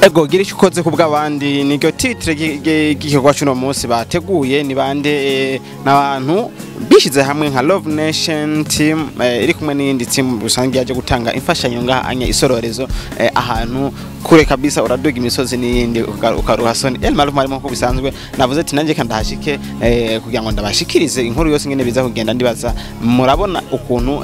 Ego, gira icyo ukoze ku bw'abandi, niryo titre y'igikorwa cy'uno munsi bateguye. Ni bande? N'abantu bishize hamwe nka Love Nation Team, iri kumwe n'iyindi team rusange yaje gutanga imfashanyo ngaha anya isororezo, ahantu kure kabisa, uraduga imisozi n'iyindi ukaruha soni. El Maluf marimo nkuko bisanzwe, navuze ati nanjye kandahashike kugira ngo ndabashikirize inkuru yose ngene biza kugenda. Ndibaza murabona ukuntu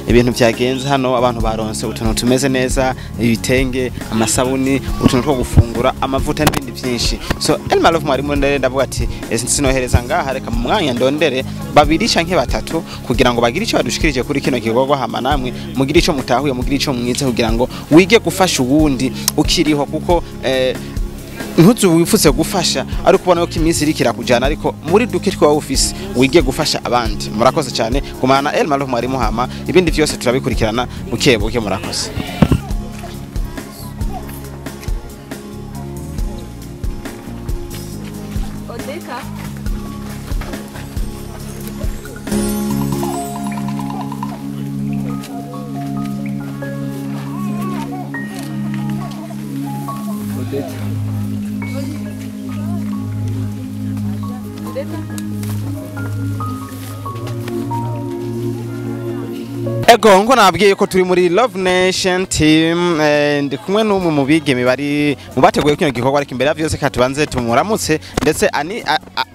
ibintu byagenze hano. Abantu baronse utuntu tumeze neza, ibitenge, amasabuni, utuntu two gufungura, amavuta n'ibindi byinshi. So El Maluf mwarimu ndere ndavuga ati sinohereza ngaha, reka mu mwanya ndondere babiri canke batatu kugira ngo bagire icyo badushikirije kuri kino gikorwa, hama namwe mugire icyo mutahuye, mugire icyo mwize, kugira ngo wige gufasha uwundi ukiriho, kuko ntuzu wifuse gufasha ariko ubona ko iminsi iriko irakujana, ariko muri duke twa ufise wige gufasha abandi. Murakoze cyane kumana El Maluf mwarimu, hama ibindi byose turabikurikirana buke buke. Murakoze. Odeka. Odeta. Odeta. Ego, nko nabwiye ko turi muri Love Nation Team, ndi kumwe n'umwe mu bigeme bari mu bateguye kino gikorwa, ariko imbere ya vyose katubanze tumuramutse, ndetse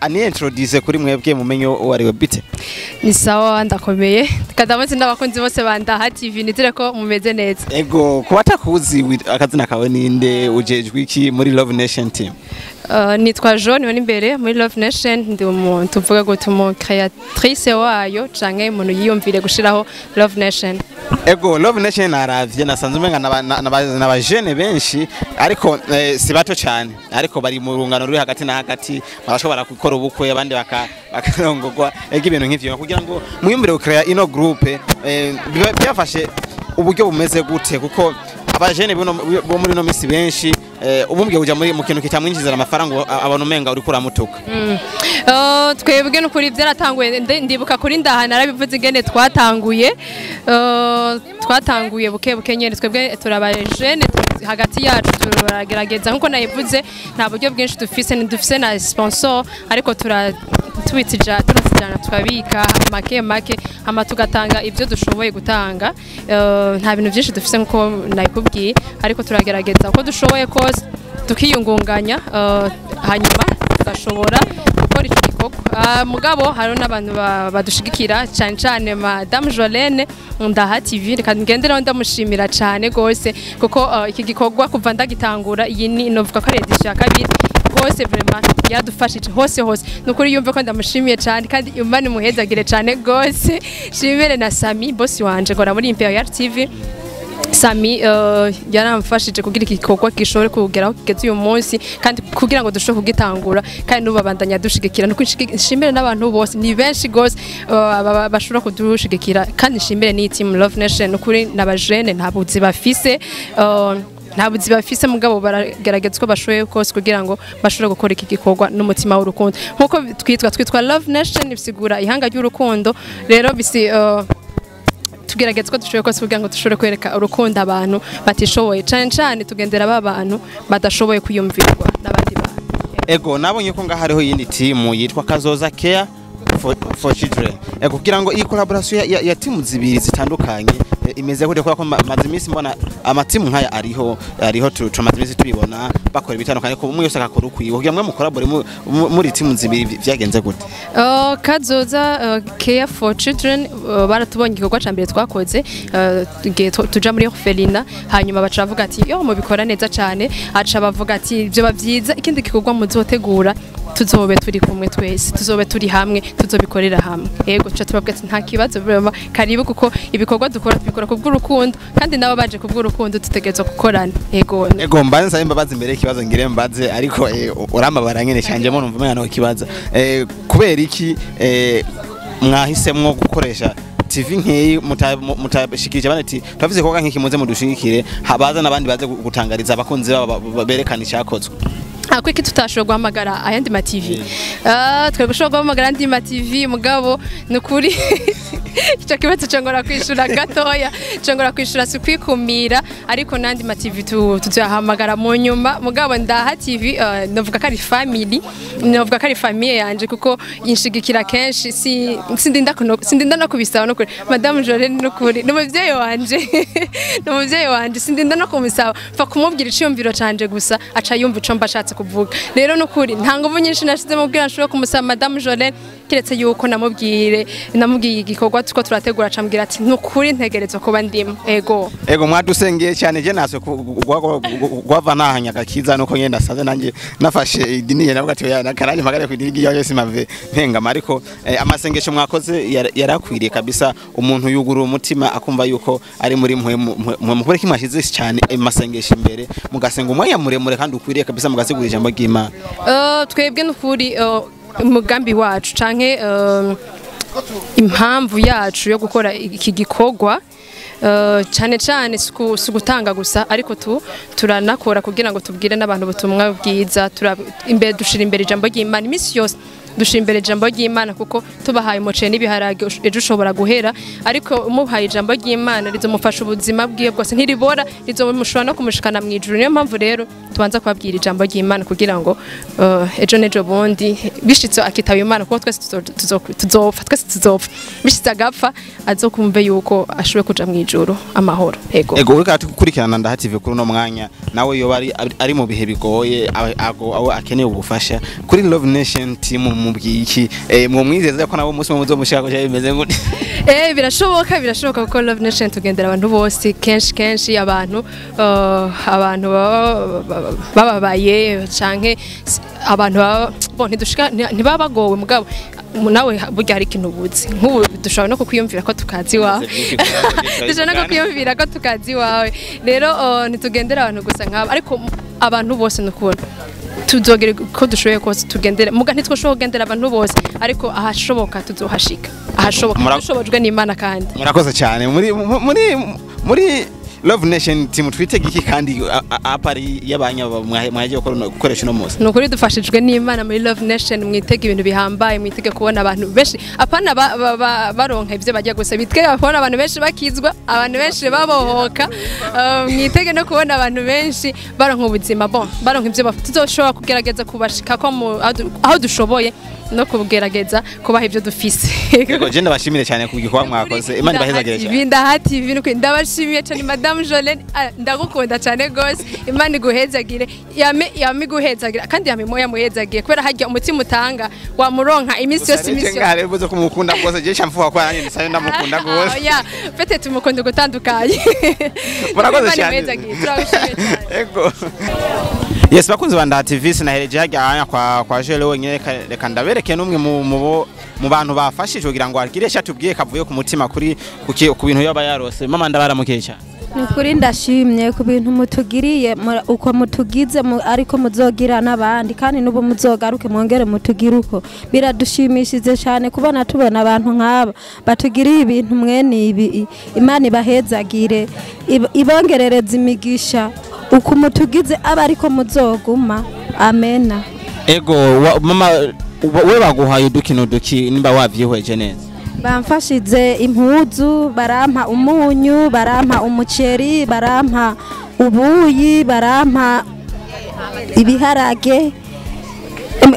ani introduce kuri mwebwe mumenye uwo ari we. Bite? Ni sawa, ndakomeye. Kadamutse n'abakunzi bose ba Ndaha TV, nizere ko mumeze neza. Ego, kuba atakuzi, akazina kawe ninde? Ujejwe iki muri Love Nation Team? Nitwa Jean niwe imbere muri Love Nation, ndi umuntu tuvuga ngo umu créatrice wayo canke umuntu yiyumvire gushiraho Love Nation. Ego, Love Nation naravye nasanze umenga n'aba jeunes benshi, ariko si bato cyane, ariko bari mu rungano ruri hagati na hagati, barashobora gukora ubukwe, abandi bakarongorwa. Ego, ibintu nk'ivyo, kugira ngo mwiyumvire gucrea ino groupe, byafashe uburyo bumeze gute? Kuko abajene bo muri no misi benshi, ubumbwe kuja muri mu kintu kitamwinjiza amafaranga, abantu umenga uriko uramutuka. Twebwe n'ukuri byaratanguye, ndibuka kuri Ndaha narabivuze ingene twatanguye. Twatanguye buke buke nyene, twebwe turabaye jeune, hagati yacu turagerageza. Nkuko nayivuze, nta buryo bwinshi dufise, ntidufise na sponsor, ariko tura tubitsija turasijana, tukabika make make, hama tugatanga ibyo dushoboye gutanga. Nta bintu byinshi dufise nkuko nayikubwiye, ariko turagerageza uko dushoboye kose, tukiyungunganya, hanyuma tugashobora gukora icyo gikorwa. Mugabo hariho n'abantu badushigikira cyane cyane Madame Jolene Ndaha TV, reka ngenderaho ndamushimira cyane gose, kuko iki gikorwa kuva ndagitangura, iyi ni novuga ko ari édition ya kabiri, hose vraiment yadufashije hose hose. Nukuri yumve ko ndamushimiye cyane, kandi Imana imuhezagire cyane gose. Shimire na Sami, boss wanje ngora muri Imperial TV. Sami yaramfashije kugira iki gikorwa gishobore kugeraho kigeze uyu munsi, kandi kugira ngo dushobore kugitangura, kandi n'ubu babandanya dushigikira. Nuko nshimire n'abantu bose, ni benshi gose bashobora kudushigikira, kandi nshimire n'iyi team Love Nation. Nukuri n'abajene nta buzi bafise, nta buzi bafise, mugabo baragerageza uko bashoboye kose kugira ngo bashobore gukora iki gikorwa n'umutima w'urukundo. Nkuko twitwa Love Nation, bisigura ihanga ry'urukundo. Rero bisi tugerageza uko dushoboye kose kugira ngo dushobore kwereka urukundo abantu batishoboye, cyane cyane tugendera ba bantu badashoboye kwiyumvirwa n'abandi bantu. Ego, nabonye ko ngaha hariho iyindi timu yitwa Kazoza Care for Children. Ego, kugira ngo iyi collaboration ya timu zibiri zitandukanye imeze gute? Kubera ko maze iminsi mbona amatimu nkaya ariho, tumaze iminsi tubibona bakora ibitandukanye, ko umwe wese akakora ukwiwe. Kugira ngo mucollabore muri timu zibiri vyagenze gute? Kazoza Care for Children baratubonye igikorwa ca mbere twakoze, igihe tuja muri orphelinat, hanyuma baca bavuga ati: "Yo, mubikora neza cane." Aca bavuga ati: "Ivyo bavyiza, ikindi gikorwa muzotegura tuzobe turi kumwe twese, tuzobe turi hamwe, tuzobikorera hamwe." Yego, tuca tubabwira ati: "Nta kibazo vraiment, karibu," kuko ibikorwa dukora tubikora kubw'urukundo, kandi nabo baje kubw'urukundo, dutegerezwa gukorana. Yego. Ego, mbanze nsaba imbabazi imbere y'ikibazo ngire mbaze, ariko uramabara nyene canje mo numva umenga no ikibazo. Kubera iki mwahisemwo gukoresha TV nkeyi, mutashikirije abandi ati: "Turavuze ko nk'iki, muze mudushigikire," habaza n'abandi baze gutangariza abakunzi babo, berekana icyakozwe? Ako iki tutashobora guhamagara ayandi ma TV, twebwe ushobora guhamagara andi ma TV, mugabo nukuri icyo kibazo congora kwishura gatoya, congora kwishura si kwikumira, ariko nandi ma TV tuzahamagara mu nyuma. Mugabo Ndaha TV, novuga ko ari family, novuga ko ari famille yanje, kuko inshigikira kenshi. Si sindinda no kubisaba no kuri Madame Jolene, nukuri n'umuvyeyi wanje, n'umuvyeyi wanje, sindinda no kumusaba, mfa kumubwira iciyumviro canje gusa, aca yumva ico mbashatse kuvuga. Rero nukuri nta nguvu nyinshi nashize mubwira nshobora kumusaba Madame Jolene, kiretse yuko namubwiye igikorwa tuko turategura, acambwira ati nukuri ntegerezwa kuba ndimo. Ego. Ego, mwadusengeye cyane. Je naswe gwava nahanya kiza nuko ngenda saze nanje nafashe idini navuga ati oya nakaranye magare ku idini giyo simave mpengama, ariko amasengesho mwakoze yarakwiriye kabisa. Umuntu yugurura umutima akumva yuko ari muri mwe mukore kimwashize cyane amasengesho imbere, mugasenga umwanya muremure kandi ukwiriye kabisa, mugasigura ijambo ry'Imana. Twebwe nukuri umugambi wacu canke impamvu yacu yo gukora iki gikorwa, cyane cyane si ugutanga gusa, ariko turanakora kugira ngo tubwire n'abantu ubutumwa bwiza. Imbere dushira imbere ijambo ry'Imana iminsi yose, dushira imbere ijambo ry'Imana, kuko tubahaye umuceri n'ibiharage ejo ushobora guhera, ariko umuhaye ijambo ry'Imana rizomufasha ubuzima bwiwe bwose, ntiribora, rizomushobora no kumushikana mu ijuru. Niyo mpamvu rero tubanza kubabwira ijambo ry'Imana kugira ngo ejo n'ejo bundi bishitse akitaba Imana, kuko twese tuzopfa, twese tuzopfa, bishitse agapfa azokumve yuko ashoboye kuja mu ijuru amahoro. Ego. Ego, uriko gukurikirana Ndaha TV kuri uno mwanya, nawe yoba ari mu bihe bigoye, aho akeneye ubufasha kuri Love Nation Team, mubwiye iki? Mwumwizeza ko nabo umunsi umwe muzomushaka ko bimeze gute? Birashoboka, birashoboka, kuko Love Nation tugendera abantu bose kenshi kenshi, abantu bababaye canke abantu bon ntidushika ntibaba bagowe, mugabo nawe burya hari ikintu ubuzi. Nk'ubu dushobora no kukwiyumvira ko tukazi iwawe, dushobora no kukwiyumvira ko tukazi iwawe. Rero ntitugendera abantu gusa nk'aba, ariko abantu bose nukubona tuzogera ko dushoboye kose tugendere, muga ntitwoshobora kugendera abantu bose, ariko ahashoboka tuzohashika, ahashoboka dushobojwe n'Imana kandi. Murakoze cyane. Muri Love Nation Team twitege iki kandi apari y'abanya mwagiye gukoresha uno munsi? Ni ukuri dufashijwe n'Imana, muri Love Nation mwitege ibintu bihambaye, mwitege kubona abantu benshi apana baronka ibyo bajya gusa, bitege kubona abantu benshi bakizwa, abantu benshi babohoka, mwitege no kubona abantu benshi baronka ubuzima, bon baronka ibyo tuzoshobora kugerageza kubashika ko aho dushoboye no kugerageza kubaha ibyo dufise. Yego, je ndabashimire cyane ku gikorwa mwakoze, Imana ibahezagire cyane. Ndaha TV nukuri ndabashimiye cyane. Madame Jolene, ndagukunda cyane gose, Imana iguhezagire, yame yame iguhezagire kandi yame moya muhezagiye, kubera harya umutima utanga wamuronka iminsi yose, iminsi yose. Ngare bivuze ko mukunda gose, je chamfuka ko nanjye ndisayo ndamukunda gose. Oya, fete tumukunda gutandukanye. Murakoze cyane. Turabashimiye cyane. Ego. Yes, bakunzi ba Ndaha TV, sinahereje hajya kwa Jele wenyine, reka ndabereke n'umwe mu bantu bafashije kugira ngo agire icyo atubwiye kavuye ku mutima kuri ku bintu yaba yarose. Mama, ndabaramukiye cyane. Ni ndashimye ku bintu mutugiriye, uko mutugize ariko muzogira n'abandi, kandi n'ubu muzogaruke mwongere mutugire uko. Biradushimishije cyane kubona tubona abantu nk'aba batugiriye ibintu mwene ibi. Imana ibahezagire, ibongerereze imigisha, uko mutugize aba ariko muzoguma. Amena. Ego, mama, we baguhaye udukino duki nimba wavyihweje neza? Bamfashize impuzu, barampa umunyu, barampa umuceri, barampa ubuyi, barampa ibiharage,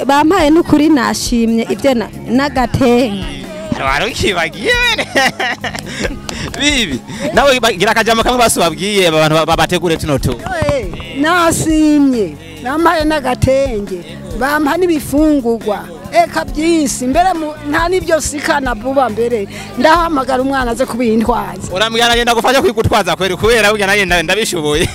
bampaye n'ukuri nashimye ibyo n'agatenge. Wari bibi nawe gira akajambo kamwe basubabwiye abantu babategure tuno tu. Nasimye, bampaye n'agatenge, bampa n'ibifungurwa eka byinshi, mbere nta nibyo sikana vuba, mbere ndahamagara umwana aze kubintwaza. Urambwira agenda gufasha kwigutwaza kweri, kubera burya nanjye ndabishoboye.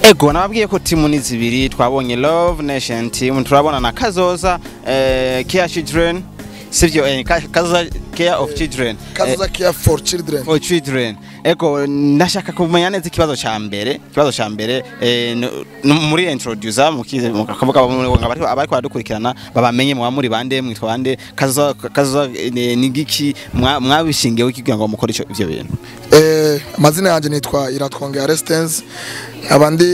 Ego, nababwiye ko timu ni zibiri, twabonye Love Nation Team, turabona na Kazoza Care Children, sivyo? Kazoza Care of Children. Kazoza Care for Children. For Children. Ego, ndashaka kumenya neza ikibazo ca mbere, ikibazo ca mbere, muri introducer mukize mukavuga abariko baradukurikirana babamenye, mwa muri bande, mwitwa bande, Kazoza ni giki mwabishingiye kugira ngo mukore ico ivyo bintu? Amazina yanje nitwa Iratwonge Arestens, nkaba ndi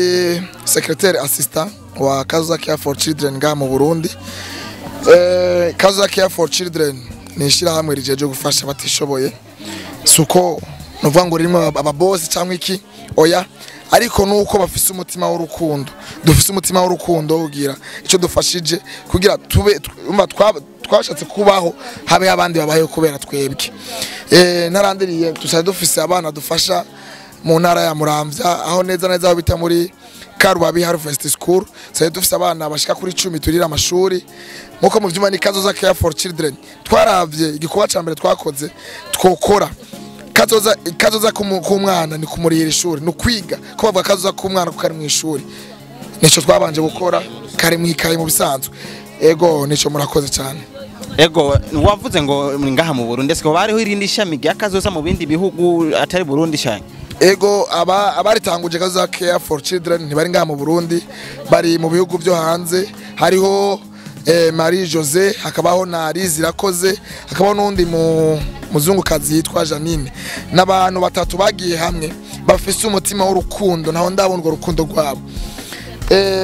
secrétaire assistant wa Kazoza Care for Children ngaha mu Burundi. Kazoza Care for Children ni ishyirahamwe rijeje gufasha abatishoboye, suko nuvuga ngo ririmo ababosi cyangwa iki, oya, ariko nuko bafise umutima w'urukundo, dufise umutima w'urukundo kugira ico dufashije, kugira tube umva twashatse kubaho habe abandi babayeho kubera twebwe. Narandiriye tusaye dufise abana dufasha mu ntara ya Muramvya, aho neza neza aho bita muri Karubabi Harvest School. Tusaye dufise abana bashika kuri 10 turira amashuri nkuko mu vyuma ni Kazoza Care for Children. Twaravye igikorwa ca mbere twakoze twokora kazoza k'umwana ni kumurihira ishuri, ni ukwiga ko bavuga kazoza k'umwana kuko ari mu ishuri, nico twabanje gukora kari mu ikaye mu bisanzwe. Ego nico, murakoze cyane. Ego, wavuze ngo ngaha mu Burundi, ese ko bariho irindi shami rya Kazoza mu bindi bihugu atari Burundi cyane? Ego, abaritanguje Kazoza Care for Children ntibari ngaha mu Burundi, bari mu bihugu byo hanze. Hariho Marie Jose, hakabaho na Liz Irakoze, hakabaho n'undi muzungukazi yitwa Janine. N'abantu batatu bagiye hamwe bafise umutima w'urukundo, naho ndabona urwo rukundo rwabo.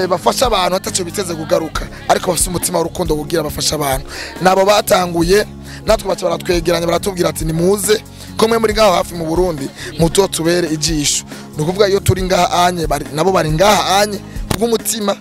Bafasha abantu ataco biteze kugaruka, ariko bafise umutima w'urukundo kugira bafasha abantu. Nabo batanguye, natwe baca baratwegeranya baratubwira ati nimuze ko mwe muri ngaho hafi mu Burundi mutotubere ijisho. Ni ukuvuga iyo turi ngaha anye nabo bari ngaha anye kubw'umutima,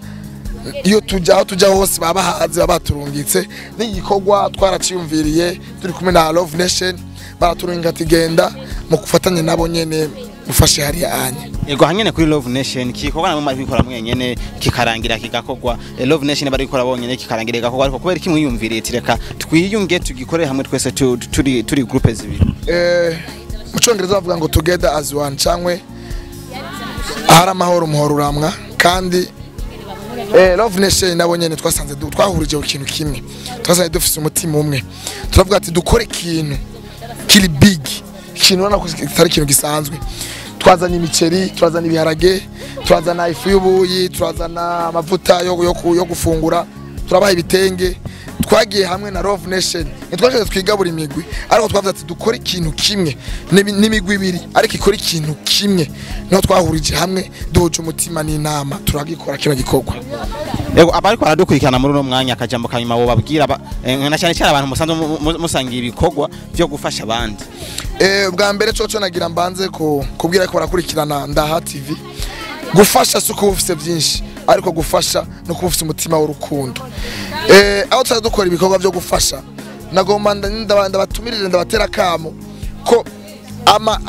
iyo tujya aho tujya hose baba haze baturungitse. N'igikorwa twaraciyumviriye turi kumwe na Love Nation, baraturunga ati genda mu kufatanya nabo nyene mufashe hariya anye. Ego, hanyene kuri Love Nation kikorwa namwe muri bikora mwenyene kikarangira kigakogwa. Love Nation bari gukora bonyene kikarangira kigakogwa, ariko kubera iki mwiyumviriye ati reka twiyunge tugikore hamwe twese turi groupe zibiri? Mu Congereza bavuga ngo together as one, cyangwe ahari amahoro umuhoro uramwa. Kandi Love Nation nabo nyene twasanze twahurije ku kintu kimwe, twasanze dufise umutima umwe, turavuga ati dukore ikintu kiri big, ikintu ubona ko kitari ikintu gisanzwe. Twazana imiceri, turazana ibiharage, turazana ifu y'ubuyi, turazana amavuta yo gufungura, turabaha ibitenge. Twagiye hamwe na Love Nation, ntitwashatse twigabura imigwi, ariko twavuze ati dukore ikintu kimwe n'imigwi ibiri, ariko ikore ikintu kimwe. Niho twahurije hamwe duhuje umutima n'inama, turagikora kino gikorwa. Ego, abariko baradukurikirana muri uno mwanya, akajambo kanyuma bo babwira na cyane cyane abantu musanzwe musangiye ibikorwa byo gufasha abandi. Bwa mbere coco nagira mbanze ko kubwira ko barakurikirana Ndaha TV, gufasha si ukuba ufise byinshi, ariko gufasha no kuba ufise umutima w'urukundo. Aho tuza dukora ibikorwa byo gufasha, nagomba ndabatumirire ndabatera kamo ko ama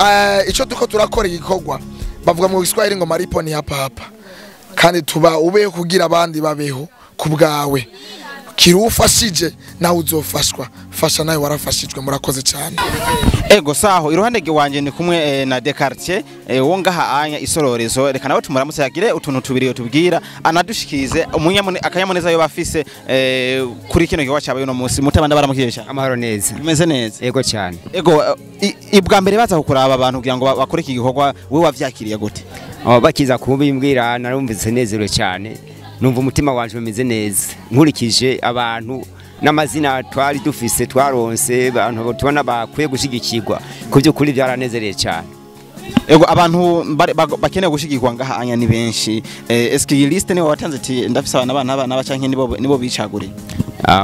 ico tuko turakora igikorwa bavuga mu Kiswahili ngo maripo ni hapa hapa, kandi tuba ubeho kugira abandi babeho ku bwawe. Kirufashije nawe uzofashwa, fasha nawe warafashijwe. Murakoze cyane. Ego, saho iruhande wanje ni kumwe na Descartes wo ngaha anya isororezo. Reka nawe tumuramutse yagire utuntu tubiri tubwira anadushikize akanyamuneza yo bafise kuri kino gikorwa cyabaye uno munsi. Mutabanda baramukije. Amahoro neza. Bimeze neza. Ego cyane. Ego, ibwa mbere baza kukuraba abantu kugira ngo bakore iki gikorwa, wewe wavyakiriye gute? Abo bakiza kubimbwira narumvise nezerewe cyane, numva umutima wanje umeze neza nkurikije abantu n'amazina twari dufise twaronse, abantu tubona bakwiye gushigikirwa, ku by'ukuri byaranezereye cyane. Ego, abantu bakeneye gushigikirwa ngaha anya ni benshi. Eske iyi liste nibo watanze ati ndafise abana abana abana canke nibo bicaguriye?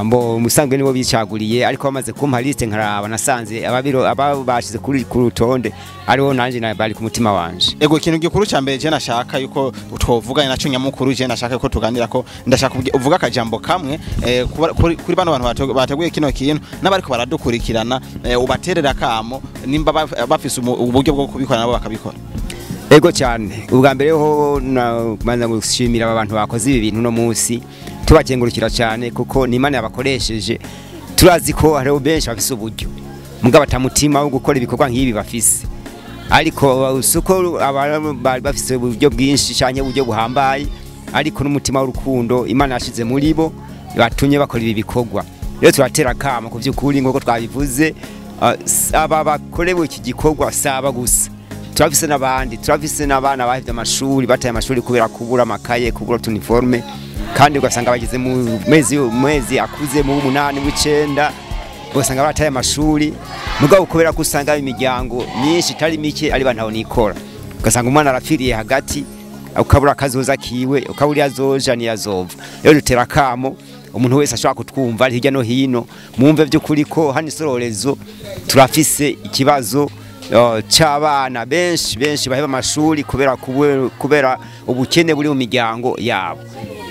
Mbo musanzwe nibo bicaguriye, ariko bamaze kumpa liste nkaraba nasanze ababiro abashize kuri ku rutonde ariho nanje bari ku mutima wanje. Ego, ikintu gikuru ca mbere je nashaka yuko twovugana naco nyamukuru, je nashaka yuko tuganira ko ndashaka uvuga akajambo kamwe kuri bano bantu bateguye kino kintu n'abariko baradukurikirana, ubaterera kamo nimba bafise uburyo bwo kubikora nabo bakabikora. Ego cyane, ubwa mbere ho nabanza gushimira aba bantu bakoze ibi bintu no munsi, tubakengurukira cyane kuko ni Imana yabakoresheje. Turazi ko hariho benshi bafise uburyo mugabo batamutima wo gukora ibikorwa nk'ibi bafise, ariko usuko bari bafise uburyo bwinshi cyane uburyo buhambaye, ariko n'umutima w'urukundo Imana yashize muri bo batumye bakora ibi bikorwa. Rero turatera kamo ku by'ukuri nk'uko twabivuze, aba bakorewe iki gikorwa saba gusa, turafise n'abandi, turafise n'abana bahevye amashuri, bataye amashuri kubera kubura amakaye, kubura uniforme, kandi ugasanga bageze mu mezi akuze mu 8 mu 9 ugasanga bataye amashuri, mugabo kubera ko usanga imiryango myinshi itari mike ari bantu nikora, ugasanga umwana arapfiriye hagati Ukabura akazoza kiwe, ukabura azoja niyazova. Rero dutera akamo umuntu wese ashobora kutwumva ari hirya no hino, mwumve by'ukuri ko hano Isororezo turafise ikibazo c'abana benshi benshi baheba amashuri kubera ubukene buri mu miryango yabo.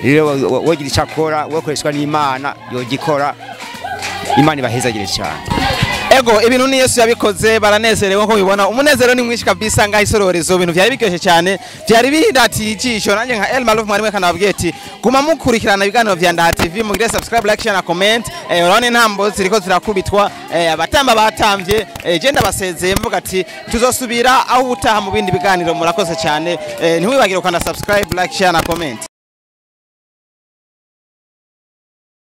Rero wogira icyo akora, wokoreshwa n'Imana yogikora. Imana ibahezagire cyane. Ego, ibintu ni Yesu yabikoze, baranezerewe nko bibona, umunezero ni mwinshi kabisa ngaho Isororezo. Ibintu byari biryoshye cyane, byari bindatiye ijisho. Nanjye nka Elma Love mwarimu kanababwiye ati guma mukurikirana ibiganiro vya Ndaha TV, mugire subscribe, like, share na comment. Urabona intambo ziriko zirakubitwa, abatamba batamvye. Je ndabasezeye mvuga ati tuzosubira aho ubutaha mu bindi biganiro. Murakoze cyane. Ntiwibagire ukanda subscribe, like, share na comment.